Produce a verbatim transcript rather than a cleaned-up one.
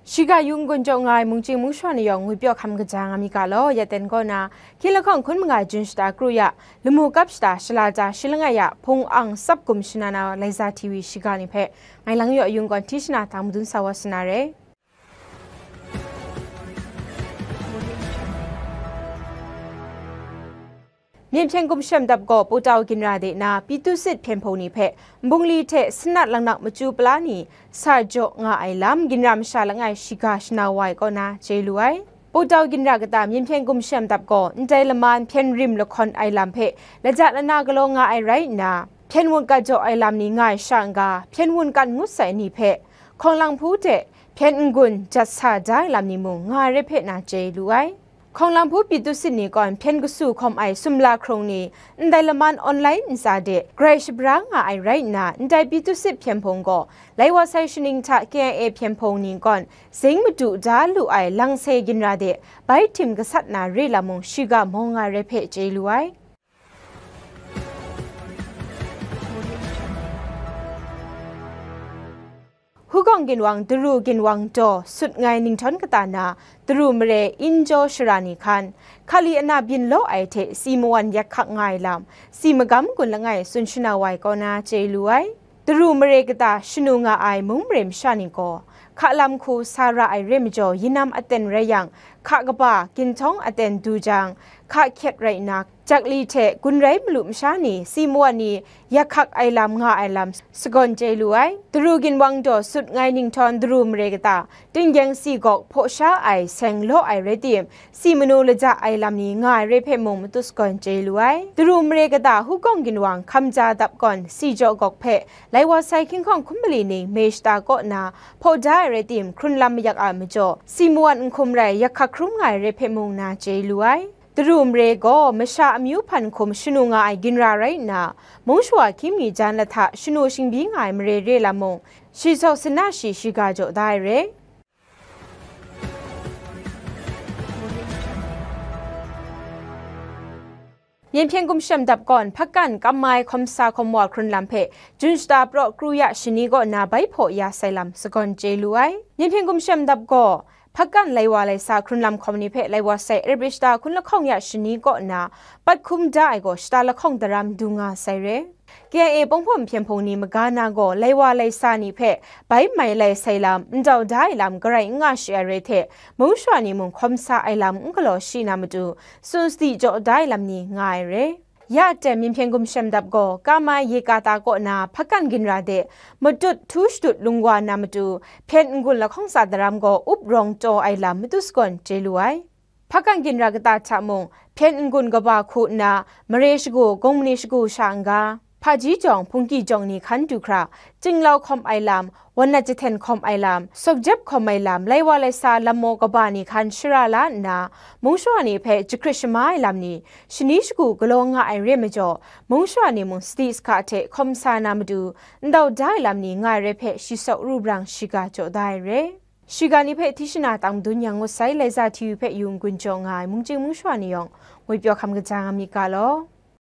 Shiga yung gun jaw nga ai mungchying mungshwa ni yawng ngwipyaw hkam kaja nga mi ga law, ya ten kaw na, hkying lahkawng hkun mangai jun shata kru ya, lamu kap shata shala ja shi langai ya, hpung ang tsap gum shana na Laiza T V shiga ni hpe, ngai lang yaw yung gawn hti shana tang madun sa wa sa na re. Myen hpyen gumshem dap gaw Putau ginra de na Pitusit hpyen hpung ni hpe nbungli hte sanat langnak machyu pala ni sa jaw nga ai lam ginra masha langai shiga shanau wa ai kaw na chye lu ai. Putau ginra kata myen hpyen gumshem dap gaw ndai laman hpyen rim lahkawn ai lam hpe laja lana galaw nga ai rai nna, hpyen wun kat jaw ai lam ni nga ai sha n-ga, hpyen wun kat ngut sai ni hpe, hkawng lang hpu hte hpyen n-gun jat sa da ai lam ni mung nga ai rai hpe na chye lu ai. Hkawng lang hpu Pitusit ni gawn hpyen kasu hkawm ai sumla hkrung ni ndai laman online ntsa de grai shabra nga ai rai nna, ndai Pitusit hpyen hpung gaw lai wa sai shaning hta K I A hpyen hpung ni gawn zing madu da lu ai lang sai ginra de bai htim gasat na re lam mung shiga maw nga ai rai hpe chye lu ai. Hugawng ginwang daru ginwang daw sut ngai ninghtawng kata na daru mare injaw shara ni hkan, hkali ana byin law ai hte si mawan yak hkak nga ai lam, si magam gun langai tsun shanau ai kaw na chye lu ai. Daru mare kata shanu nga ai mung mare masha ni gaw, hka lam hku sa ra ai re majaw, yinam aten rai yang, hka kaba, ginhtawng aten du jang, hka hkyet rai nna, jakli hte gun rai malu masha ni, si mawan ni yak hkak ai lam nga ai lam sagawn chye lu ai. Daru ginwang daw sut ngai ninghtawng daru mare kata, tinggyeng si gawk hpaw sha ai seng law ai rai tim, si manu laja ai lam ni nga ai rai hpe mung matut sagawn chye lu ai. Daru mare kata hugawng ginwang hkamja dap gawn si jaw gawk hpe lai wa sai hkying hkawng hkun mali ning me shata kaw na hpaw da ai rai tim, hkrun lam mayak a majaw, si mawan nhkum rai yak hkak hkrum nga ai rai hpe mung na chye lu ai. Daru mare gaw masha amyu hpan hkum shanu nga ai ginra rai nna, mung shawa hkying mi jan lahta shanu shingbyi nga ai mare re lam mung, shi saw sana shi shiga jaw da ai re. Myen hpyen gumshem dap gawn hpakan kam ai hkawm sa hkawm wa hkrun lam hpe jun shata praw kru ya shani kaw na bai hpaw ya sai lam sagawn chye lu ai. Myen hpyen gumshem dap gaw hpakan lai wa lai sa hkrun lam hkawm ni hpe lai wa sai Erbishta hkun lahkawng ya shani kaw na pat hkum da ai gaw shata lahkawng daram du nga sai re. K I A Ponghpum hpyen hpung ni maga na gaw lai wa lai sa ni hpe bai mai lai sai lam, ndau da ai lam garai n nga shi ai re hte, mung shawa ni mung hkawm sa ai lam n galaw shi na matu, tsun sadi jaw da ai lam ni nga ai re. Ya aten myen hpyen gumshem dap gaw, Kamai Yekata kaw na hpakan ginra de, matut htu shadut lung wa na matu, hpyen n-gun lahkawng tsa daram gaw up rawng taw ai lam matut sagawn chye lu ai. Hpakan ginra kata hta mung, hpyen n-gun kaba hku nna, mare shagu, gawng mani shagu sha n-ga, hpaji jawng, hpungki jawng ni hkan du hkra, chinglau hkawm ai lam, wan nat jahten hkawm ai lam, sawkjep hkawm ai lam, lai wa lai sa lam maw kaba ni hkan shara la nna, mung shawa ni hpe jahkrit shama ai lam ni, shani shagu galaw nga ai re majaw, mung shawa ni mung sadi sahka hte hkawm sa na matu, ndau da ai lam ni nga ai re hpe shi saw ru brang shiga jaw da ai re. Shiga ni hpe hti shana tang madun yang ngut sai, Laiza T V hpe yung gun jaw nga ai mungchying mung shawa ni yawng, ngwipyaw hkam kaja nga mi ga law.